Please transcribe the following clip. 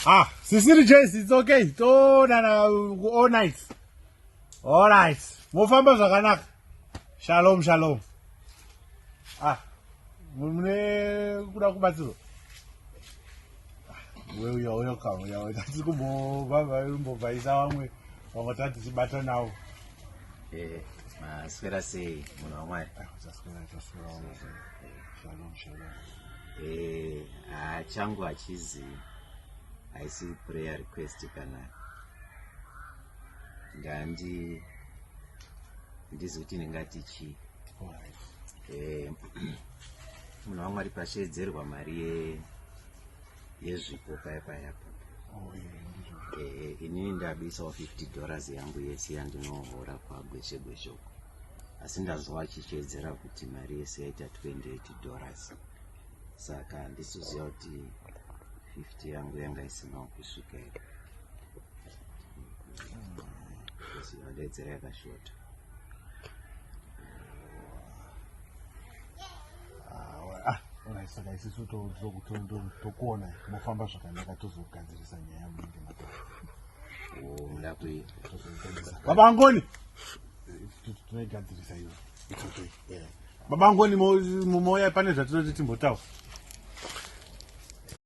Ah, Sisiri Joyce, it's okay. Toonana all night. All right. Mofamba zvakanaka. Shalom, shalom. Ah, mune kuda kubatsirwa? Well, you're welcome. You're tati kumbobvaisa vamwe vamwe tati tichibata navo. Eh, maswera sei munhu waMwari? Ah, taswera, taswera. Shalom, shalom. Eh, ah, changu hachizi haisi prayer request kana ndandi ndizi kuti ndingati chii. Eh, munhu waMwari pasheedzerwa mari ye yezvipo paya paya pa Oh, yeah, ndizvo. Eh, inini ndabisawo 50 dollars yangu yese yandinohora kwagweshe gweshe uko asi ndazwa achicheedzera kuti mari yese yaita 28 dollars saka handisiziva kuti 50 yangu yanga isinawo kusvika here vadedzera yakashota. Ah, alright, saka isusu tokuona mofamba zvakanaka tozogadzirisa nyaya munenge mataura. Oh, muda kui Tozoigadzirisa. Baba Ngoni, tinoigadzirisa iyo. It's okay. Yeah. Baba Ngoni, mumouya pane zvatinoti timbotaura.